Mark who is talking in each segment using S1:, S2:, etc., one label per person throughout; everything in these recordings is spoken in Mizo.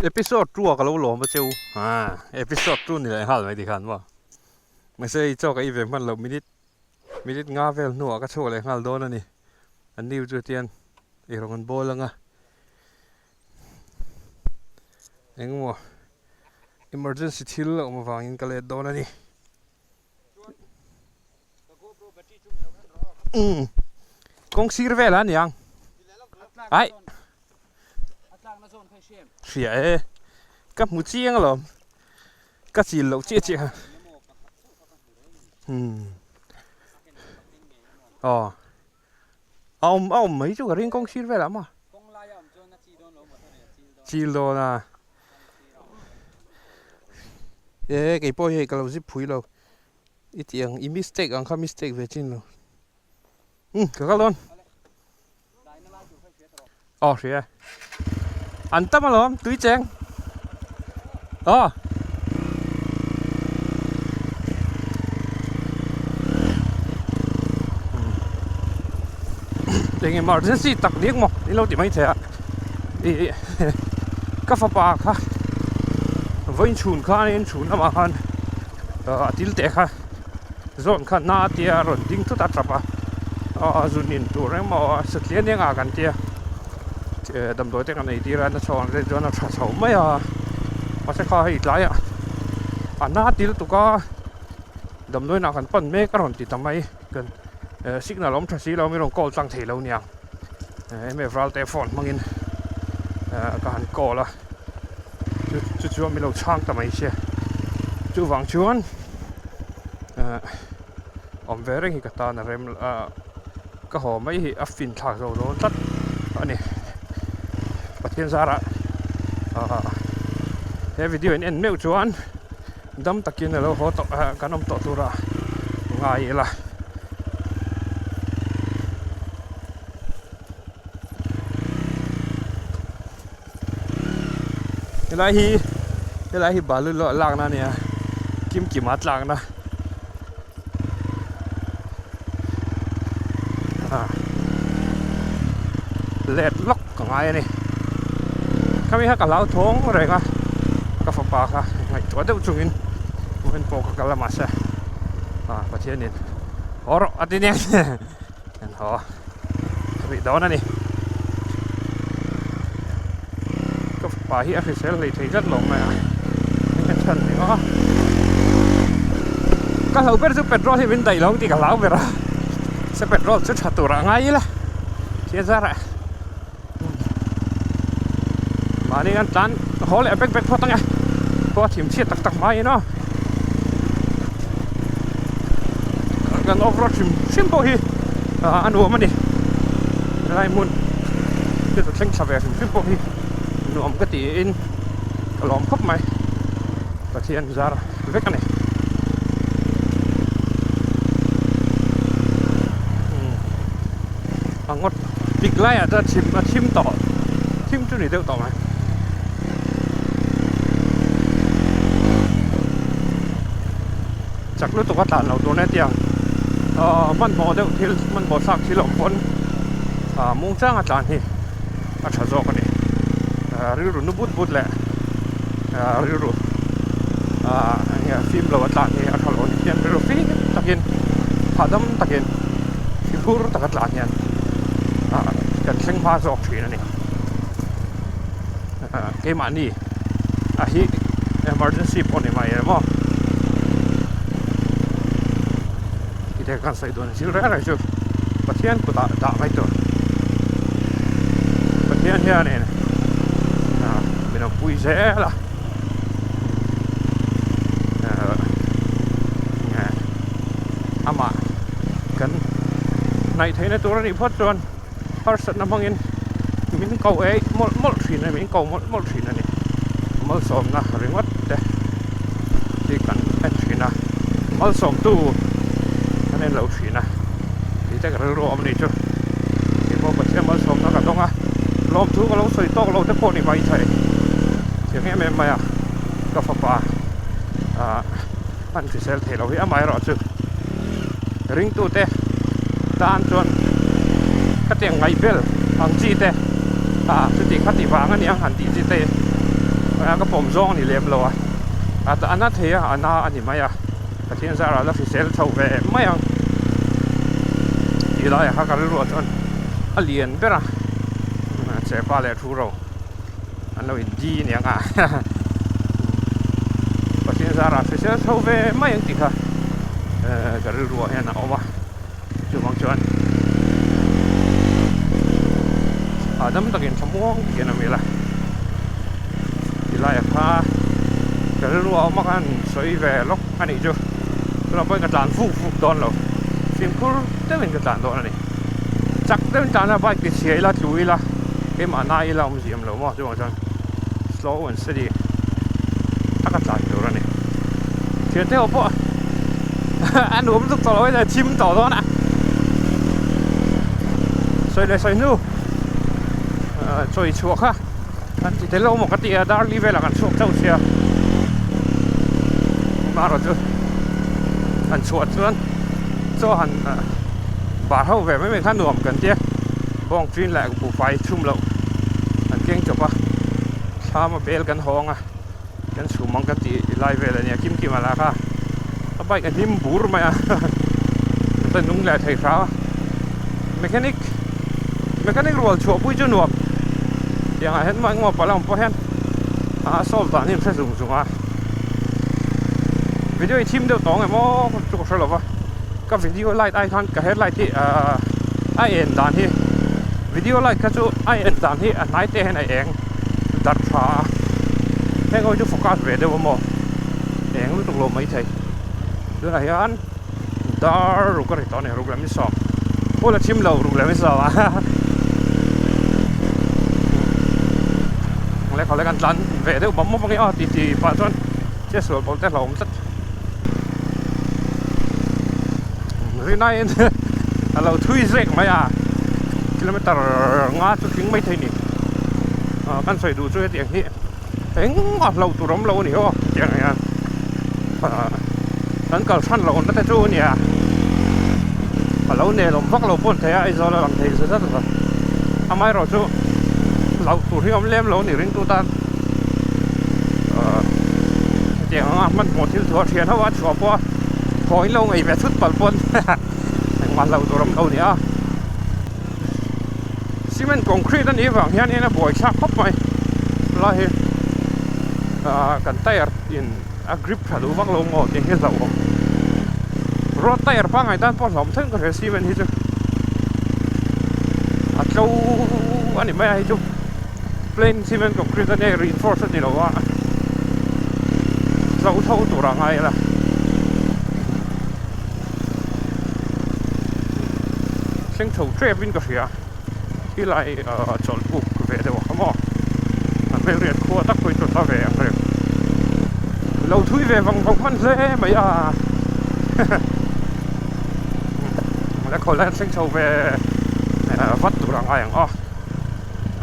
S1: Episode 2 ah ka lo lawm a cheu. Haa episode 2 ni leh nghal mai tikhan maw. Mahse i chaw ka ei ve hman loh minute minute nga vel hnuah ka chhuak leh nghal dawn a ni. An niu chu tian ei rawng an bawl ang a. Engemaw emergency thil a awm avangin ka let dawn a ni. Umm kawng sir vel a niang aih hria e ka hmu chiang alawm ka chil loh chiah chiah kha umm aw a awm a awm mai chu ka ring kawng sir velah maw chil dawn a e keipawh hi hei ka lo zip phui lo. I tih ang, i mistake ang kha mistake ve chin lo. Umm, ka kal dawn. Aw, hria e. An tam alawm, tui cheng. Aw. Eng emergency tak dik maw in lo ti mai thei a. I ka fapa kha vawiin chhun khan inchhun lamah khan a til teh kha zawn kha na tia a rawn ding thut a tap a aw zun in tur emaw satliah nia ngah kan tia damdawi te kan ei tir a na chho ang te chuan a tha chho mai a mahse kha hei tlaiah a na til tuk a damdawiin ah kan pan mek a rawn ti ta mai kan signal awm tha si lo mi rawn call tlang thei lo niang mf ralte phone hmangin ka han call a. Chu chuan min lo chhang ta mai sia. Chuvang chuan eh awm ve reng hi ka tan a rem ah ka haw mai hi a fin thlak zo dawn tlat a ni. Pathian zarah ah he video in en meuh chuan dam takin a lo haw tawh ah kan awm tawh tura ngai ila. Helai hi helai hi balu lakna a nia kim kima tlakna ah let lawk ka ngai a ni khami kha ka hlau thawng reng a ka fapa kha ngaihtuah deuh chungin vawiin pawh ka kal a mahse ah Pathianin haw rawh a ti nia Kan haw rih dawn a ni. Ka fapa hi a hrisel hlei thei tlat lo mai a, eng a chhan ni maw? Ka hlo ber chu petrol hi min daih lo ang tih ka hlau ber a, se petrol chu tha tur ah ngai ila thil zarah mahni kan tlan haw leh bek bek phawt ang e, khua thim chhiat tak tak hmaiin aw kan off road hrim hrim pawh hi a nuam a ni helai hmun chu thleng thla ve hrim hrim pawh hi nuam ka tiin ka lawm khawp mai Pathian zar vek a ni. A ngawt pik laiah chuan chhim a thim tawh thim chu ni deuh tawh mai. Chak lutuk a tlan lo tur nia tiang ahh hmanhmawh deuh thil hmanhmawh thlak thil awm pawn ah mung chang a tlan hi a tha zawk a ni ah rilru nu but but leh ah rilru ah enge fim lo a tlan hi a tha lo a ni hian rilru fim takin hahdam takin. Fimkhur taka tlan hian ah kan thleng hma zawk thin a ni. Ah keimahni a hi emergency pawh ni mai emaw tih kan sawi dawn zir reng reng chu Pathian kutah dah mai tur. Pathian hianin ah min awmpui zel a. Amah kan hnaih theihna tur a nih phawt chuan harsatna hmangin min ko eih mawlh mawlh thin a ni min ko mawlh mawlh thin a ni malsawmna ringawt te hi kan en thin a malsawmtu kan en lo thin a tih te ka rilru a awm a ni chu keipawh Pathian malsawmna ka dawng a lawmthu ka lo sawi tawk lo te pawh ni mai thei thiam em em mai a ka fapa ah. an hrisel thei lo hi amaherawhchu ringtute tan chuan khatiang ngaihbel ang chi te ah chuti khati vang a ni ang han tih chi te Ka pawm zawng a ni lem lo a, a na thei a, a na a ni mai a, Pathian zarah la hrisel chho ve mai ang tih laiah kha ka rilruah chuan a lian ber a, chepa leh thu ro an lo in di aniang a, Pathian zarah hrisel chho ve mai ang tih kha ka rilruah hian a awm a. Chuvang chuan hahdam takin thlamuang takin a mil a, tilaiah kha ka rilru a awm a khan sawi ve lawk a nih chu, tunah pawhin ka tlan vuk vuk dawn lo, fimkhur deuhin ka tlan dawn a ni, chak deuhin tlan a bike ti chhia ila tlu ila keimah na ila awm ziam lo maw chuvang chuan slow and steady taka tlan tur a ni. Thiante ho pawh a nuam lutuk tawh lo a thim tawh dawn a sawi leh sawi hnu chawi chhuah kha an ti tel lo maw ka ti a dar li velah kan chhuak chauh sia amaherawh chu han chhuah chuan chaw han bar ho ve mai mai kha nuam kan tia bawng ṭin leh buhfai chhum loh an keng chawp a thlam a bel kan hawng a. Kan chhum ang ka tih lai vel a nia kim kim a la kha a bike a hnim bur mai a ta nung leh thei hram a mechanic mechanic rual chhuah pui chu nuam tiang ah hian engmaw palh ang pawh hian a solve dan hi an hre zung zung a video hi thim deuh tawng em aw chu ka hre lo va ka video light ai khan ka headlight hi ahh a en dan hi video light kha chu a en dan hi a hnai te hian a eng. Darh tha a, heng ho chu focus ve deuh a maw eng lutuk lo maithei tunah hian dar ruk a ri tawh a ni ruk leh sawm phul a thim lo ruk leh sawm a leh khawlai kan tlan ve deuh bawm bawm ang e aw tih tih pah chuan chhiat sual pawh te hlauhawm tlat rinaiin a lo thui zek mai a kilometer nga chu tling maithei a ni. Kan sawi duh chu hetiang hi engmah hlauh tur awm lo a ni aw tiang hian kan kal hran loh na te chu a nia a lo nelawm vak lo pawh an thei a Aizawl a lang thei zet zet a amaherawh chu hlauh tur hi awm lem lo a ni ringtu tan hetiang anga hmanhmawh thil thu a thian ho a chhuah pawh a thaw in lo ngaih ve thut palh pawn engmah hlauh tur awm lo a ni a. Cement concrete a nih vang hianin a buaithlak khawp mai lai hi ah kan tyre in a grip tha duh vak lo maw tih hi hlauhawm road tyre pangngai tan pawh hlauhawm thleng ka hria cement hi chu a tlo a ni mai a hei chu plain cement concrete a nia reinforce a ni lo a tlo tho tur a ngai a. Thleng chho tep in ka hria helai ah chawlh buk ve deuh ang maw a hmelriat khua tak pawhin rawn la ve ang reng lo thui ve vang vang hman hle mai a la khaw lai thleng chho ve vat tur a ngai ang aw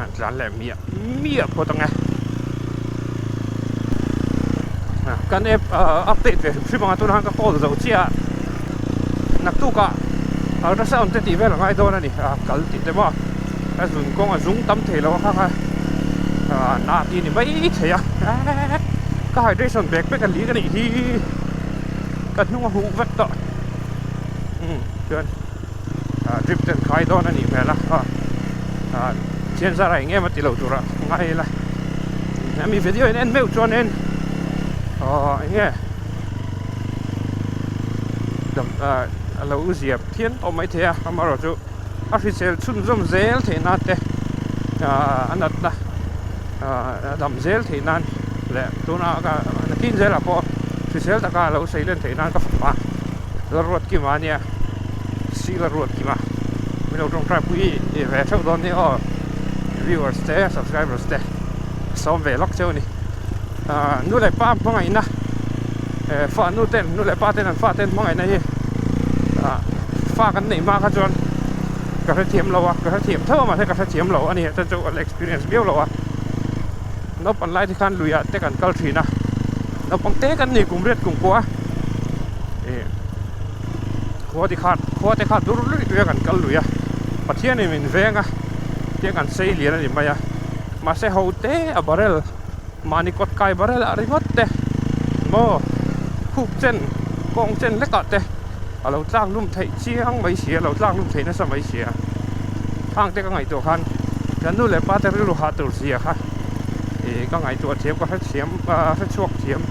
S1: an tlan leh miah miah phawt ang e kan app update ve hrim hrim ang a tunah khan ka call zo chiah a naktukah ultrasound te tih vel a ngai dawn a ni a kal tih te maw a zun kawng a zung tam thei lo a kha kha na tih a ni mai thei a ka hydration bag vek a lik a nih hi ka hnung a huh vek tawh umm chuan drip ten khai dawn a nih hmel a thian zar a eng em a ti lo tura ngai ila hemi video in en meuh chuan in aw eng nge dam a lo zia phian tawh mai thei a amaherawh chu a hrisel chhunzawm zel theih nan te a natna a dam zel theih nan leh tuna ka nakin zelah pawh hrisel taka a lo sei len theih nan ka fapa Lalruatkima a nia si Lalruatkima min lo tawngtai pui ve theuh dawn nia aw viewers te subscribers te sawm ve lawk cheu a ni ah nu leh pa hmangaihna fa nu ten nu leh pa ten an fa ten hmangaihna hi ah fa kan neih hma kha chuan ka hrethiam lo a ka hrethiam tho a mahse ka hrethiam lo a ni chuan chu a experience viau lo a naupang lai te khan luiah te kan kal thin a naupang te kan ni kum riat kum kua. Ih khua te khan khua te khan dur luih luih a kan kal lui a Pathianin min veng a tia kan sei lian a ni mai a mahse ho te a barrel. Mahni kawt kai barel ah ringawt te maw khup chen kawng chen hlek ah te a lo tlak lum theih chiang mai si a lo tlak lum theih nasa mai si a khang te ka ngaihtuah khan kan nu leh pa te rilru hah tur zia kha ih ka ngaihtuah thiam ka hrethiam ah hrechhuak thiam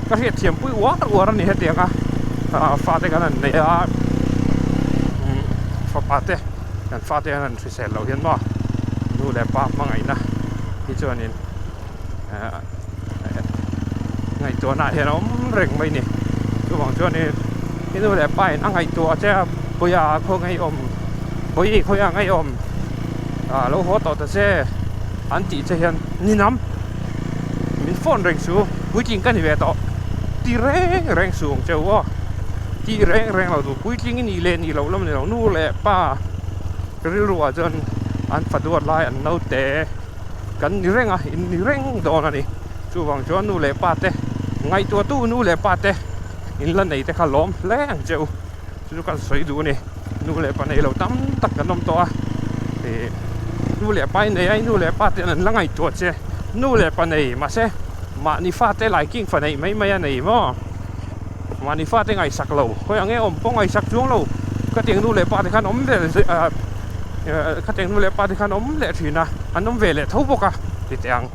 S1: ka hriatthiam pui uar uar a ni hetiang a ah fate kan han nei a fapa te kan fate an han hrisel loh hian maw nu leh pa hmangaihna hi chuanin. Ngaihtuahna ah hian a awm reng mai ni chuvang chuanin i nu leh pa in a ngaihtuah che a puia khaw ngaihawm pui khawiah ngaihawm ah lo haw tawh ta che an tih che hian ni nam min phone reng su puitling ka ni ve tawh ti reng reng su ang che u aw ti reng reng lo duh puitling i nih leh nih loh lam ni lo nu leh pa rilru ah chuan an fa duat lai an naute. Kan ni reng a, in ni reng dawn a ni. Chuvang chuan nu leh pa te, ngaihtuahtu nu leh pa te in la nei te kha lawm hle ang che u. Chu chu kan sawi duh a ni. Nu leh pa nei lo tam tak kan awm tawh a. Ih, nu leh pa i nei a, i nu leh pa te an la ngaihtuah che. Nu leh pa nei, mahse mahni fate laiking fa neih mai mai a nei maw? Mahni fate ngaihsak lo, khawi ang nge awm pawh ngaihsak chuang lo. Khatiang nu leh pa te khan awm ve khatiang nu leh pa te khan awm leh thin a, an awm ve leh tho bawk a ti teh ang.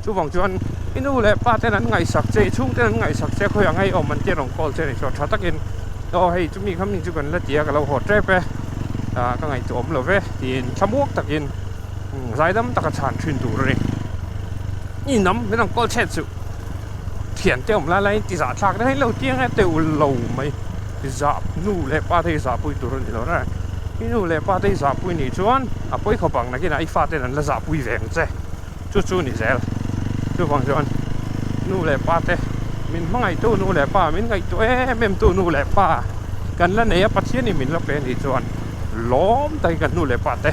S1: Chuvang chuan i nu leh pa ten an ngaihsak che, i chhung ten an ngaihsak che khawi ang nge awm an tia rawn call che a ni chuan tha takin aw hei chumi kha mi chu kan la ti a ka lo haw tep e, ka ngaihtuah awm lo ve tiin thlamuak takin zaidam taka chhan thin tur a ni. I nam min rawn call chhet suh. Thiante awm lai laiin ti zah thlak daih lo tiang e teuh lo mai zah nu leh pa te hi zahpui tur a ni lo na i nu leh pa te hi zahpui nih chuan a pawi khawp ang nakinah i fate an la zahpui ve ang che chu chu ni zel chuvang chuan nu leh pa te min hmangaihtu nu leh pa min ngaihtuah em em tu nu leh pa kan la nei a Pathianin min la pe nih chuan lawm takin kan nu leh pa te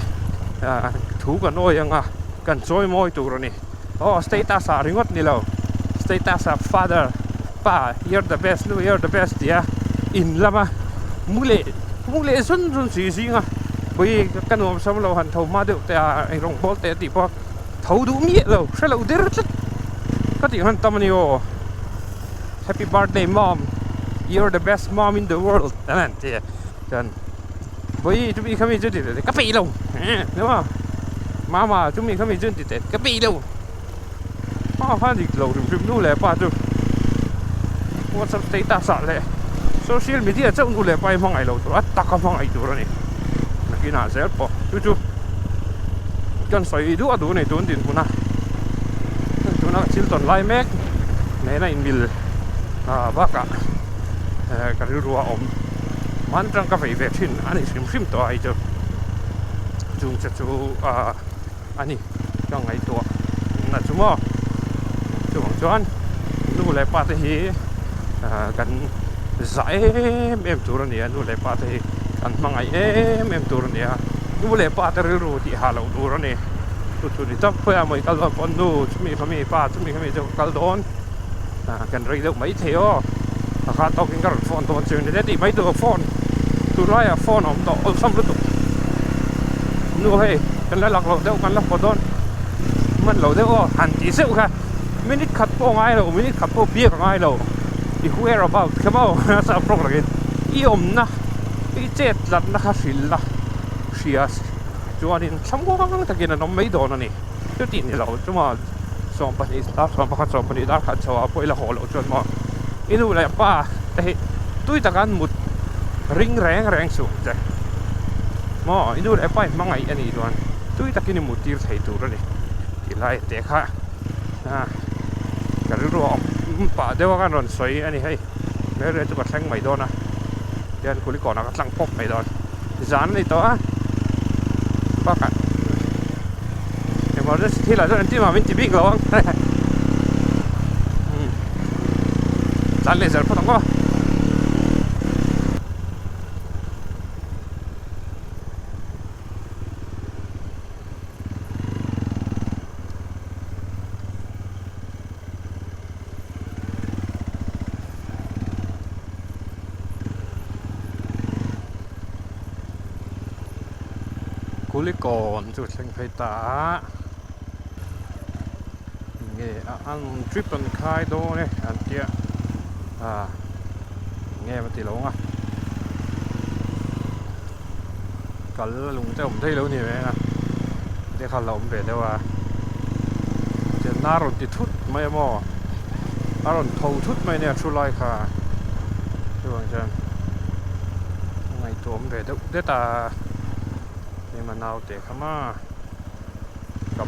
S1: thu kan awi anga kan chawi mawi tur a ni. Aw status ah ringawt ni lo status ah father pa you're the best nu you're the best tia in lama mu leh mu leh zun zun si zing a pui ka nuam sam lo han tho hma deuh teh a eng rawng bawl teh a tih pawh tho duh miah lo hre lo der tlat ka tih hman tam a ni aw happy birthday mom you're the best mom in the world an han ti a chuan Vawi chumi khami chu ti teh ka peih lo emaw mama chumi khami chu ti teh ka peih lo a khan dik lo hrim hrim nu leh pa chu whatsapp status ah leh social media chauh nu leh pa hi hmangaih lo tur a taka hmangaih tur a ni nakinah zel pawh chu chu kan sawi duah duh a ni tun dinhmun a tuna thil tawn lai mek nena inmil bakah ka rilru a awm. Man tang ka vei ve thin a ni hrim hrim tawh a hei chu chung che chu ah a ni ka ngaihtuah na chu maw chuvang chuan nu leh pa te hi ah kan zah em em tur a ni a nu leh pa te hi kan hmangaih em em tur a ni a nu leh pa te rilru tih hah loh tur a ni chu chu ni tawp khawiah maw i kal dawn pawh nu chumi khami pa chumi khami chu ka kal dawn. Kan rei deuh mai thei aw a kha tawkin ka rawn phone dawn chu ni te tih mai tur phone tunlaiah phone a awm tawh awlsam lutuk nu hei kan la lak loh deuh kan la haw dawn hman lo deuh aw han tih zeuh kha minute khat pawh a ngai lo minute khat pawh biak a ngai lo i where about kha maw nasa approx takin i awmna i chet tlatna kha hrilh la hria chuanin thlamuang takin an awm mai dawn a ni. Chutih ni lo chuma 12 dar 11 12 dar khat chho ah pawh ila haw loh chuan maw i nu leh pa te hi tui taka an mut ring reng reng suh ang che maw i nu leh pa in hmangaih a nih chuan tui takin i mut tir thei tur a ni tih lai te kha a ka rilru a awm pah deuh a khan rawn sawi a ni hei hmel chu ka thleng mai dawn a tihian kulikawnah ka tlang pawp mai dawn. Zan a ni tawh a bakah emergency thil ah chuan an team ah min ti bik lo ang zan leh zel phawt ang aw. Kulikawn chu thleng phei ta a. Nge a an trip an khai dawn e an tia a nge ma ti lo ang a kal a lung te awm thei lo ni mai a te kha la awm ve deuh a chenna a rawn ti thut mai a maw a rawn tho thut mai nia thu lai kha chuvang chuan a ngaihtuah awm ve deuh det a hema naute kha ma. Ka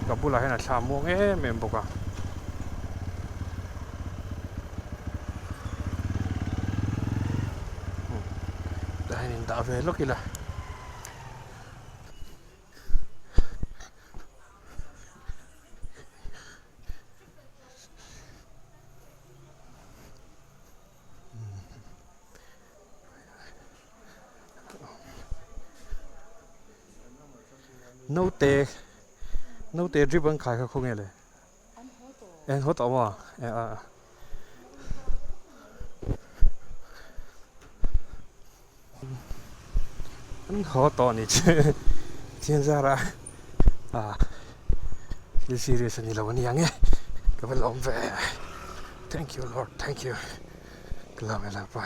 S1: ka bulah hian a thla muang em em bawk a. Tah hian in dah ve lawk ila. Naute naute drip an khai kha khawnge le an haw tawh maw eh a an haw tawh a ni chu thian zara ah thil serious a ni lo a ni ang e ka va lawm ve thank you lord thank you ka lawm e lalpa.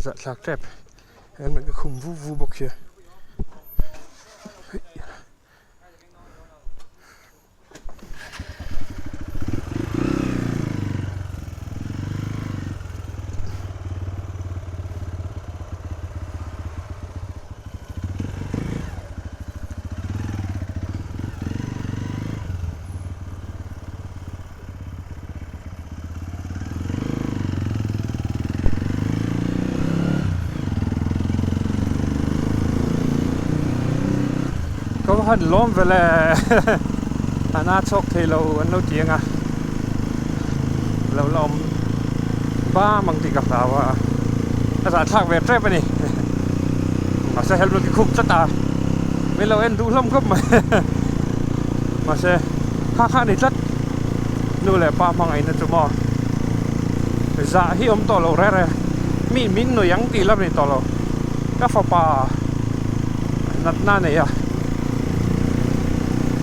S1: Zahthlak tep helmet ka khum vu vu bawk hi. Ka va han lawm ve le a na chhuak thei lo an lo ti ang a lo la awm bam ang tih ka hlau a a zahthlak ve tep a ni mahse helmet ka khup tlat a min lo en duh hlawm khawp mai mahse kha kha a ni tlat. Nu leh pa hmangaihna chu maw zah hi awm tawh lo reng reng mi min nui ang tih lam a ni tawh lo ka fapa natna a nei a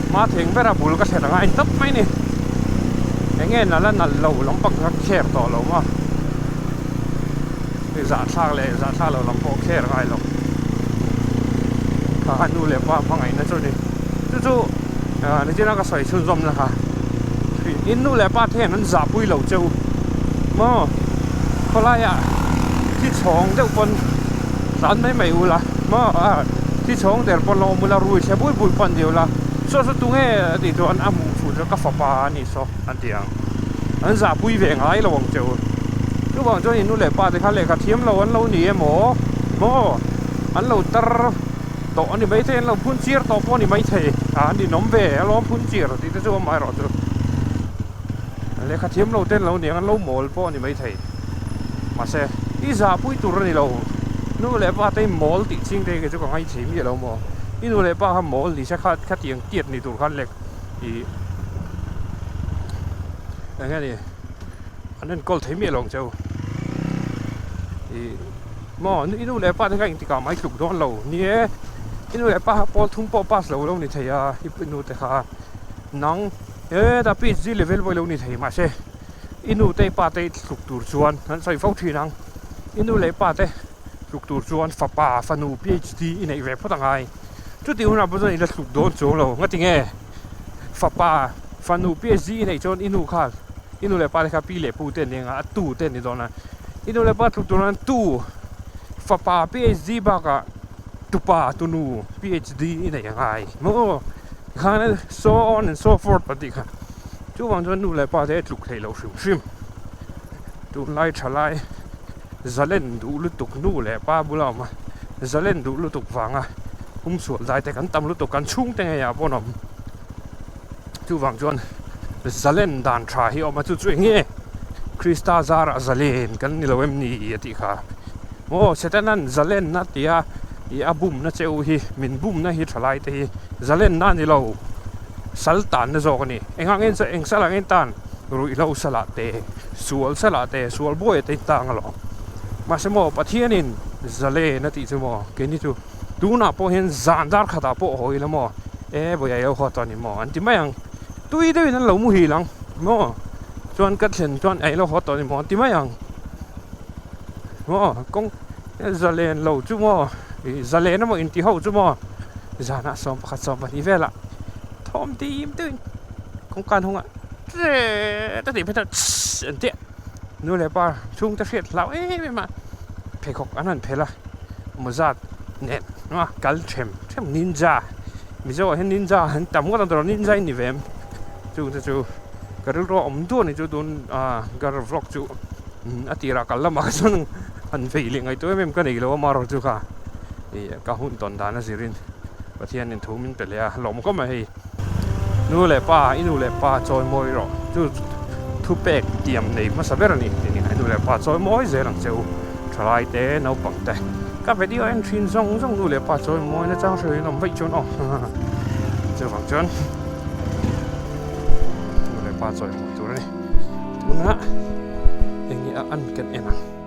S1: hma theng bera bul ka thlen anga a intawp mai ni eng nge nalh a nalh lo lampang kha ka kher tawh lo maw zahthlak leh zahthlak lo lam pawh kher ngai lo kha nu leh pa hmangaihna chu a ni chu chu. Nichina ka sawi chhunzawm na kha in nu leh pa te hian an zahpui lo che u maw khawlaiah thi chhawng deuh pawn tlan mai mai ula maw a thi chhawng der pawn lo awm ula rui thle bui bui pawn ni ula saw saw tunge a tih chuan a hmuh fuh chu ka fapa a ni saw an ti ang an zahpui ve ngai lo ang che u chuvang chuan in nu leh pa te kha lehkha thiam lo an lo ni emaw maw an lo tar. Tawh a ni maithei an lo phun chiar tawh pawh a ni maithei a an inawm ve alawm phun chiar tih te chu amaherawh chu lehkha thiam lo te an lo niang an lo mawl pawh a ni maithei mahse i zahpui tur a ni lo nu leh pa te mawl tih ching te hi chu ka ngaithei miah lo maw i nu leh pa kha mawl ni se kha khatiang tiat ni tur khan leh ih eng nge ni an enkawl thei miah lo ang che u ih. Maw i nu leh pa te kha engtikah mai tluk dawn lo ni e, i nu leh pa kha pawl thum pawh pass lo lo ni thei a, i nu te kha nang hetah PhD level pawh i lo ni thei mahse i nu te i pa te i tluk tur chuan an sawi fo thin ang, i nu leh pa te tluk tur chuan fapa fanu PhD i neih ve phawt angai, chutih hunah pawh chuan i la tluk dawn chuang lo nga tinge fapa fanu PhD i neih chuan i nu kha i nu leh pa te kha pi leh pu te an ni ang a, a tu te an ni dawn a. I nu leh pa tluk tur an tu fapa PhD bakah tupa tunu PhD i nei angai maw tikhan so on and so forth an tih kha chuvang chuan nu leh pa te tluk theih loh hrim hrim tunlai thalai zalen duh lutuk nu leh pa bula awm a zalen duh lutuk vanga humsual dai te kan tam lutuk kan chhungte ngeiah pawh an awm Chuvang chuan zalen dan tha hi a awm a, chu chu eng nge Krista zarah zalen kan ni lo em ni a tih kha. Maw Setanan zalenna tia ih a bumna che u hi min bumna hi thalai te hi zalenna a ni lo, sal tanna zawk a ni. Engah nge eng salah nge tan ruihhlo salah te, sual salah te, sual buaia te hi tang alawm. Mahse maw Pathianin zalen a tih chu maw keini chu. Tunah pawh hian zan dar khatah pawh haw ila maw? E vawi lo haw tawh a ni maw? An ti mai ang. Tui deuhin an lo muhil ang maw? Chuan ka thlen chuan ei lo haw tawh a ni maw? An ti mai ang maw? Kawng zalen lo chu maw? Ih zalen emaw inti ho chu maw? Zanah 11 12 velah thawm dim deuhin kawngka an hawng a ṭe ta tih phei chuan chhih an ti a. Nu leh pa chhungte hriat hlau em em a pheikhawk an han phelh a mawzat nen a kal them them ninja mizo ah hian ninja an tam ngawt ang tawh ninja in ni ve em chungte chu ka rilru a awm duah a ni chu tun ah ka vlog chu a tirah kal lamah kha chuan han vei leh ngaihtuah em em ka nei lo a marawh chu kha ih ka hun tawn dan a zirin Pathianin thu min pe leh a lawm khawp mai hei. Nu leh pa, i nu leh pa chawi mawi rawh. Chu thupek tiam nei hmasa ber a ni tih ni. I nu leh pa chawi mawi zel ang che u. Thalai te, naupang te. Ka video en thin zawng zawng nu leh pa chawi mawi na chang hriau in awm vaih chuan aw. Chuvang chuan nu leh pa chawi mawi tur a ni. Tunah eng nge a an kan en ang.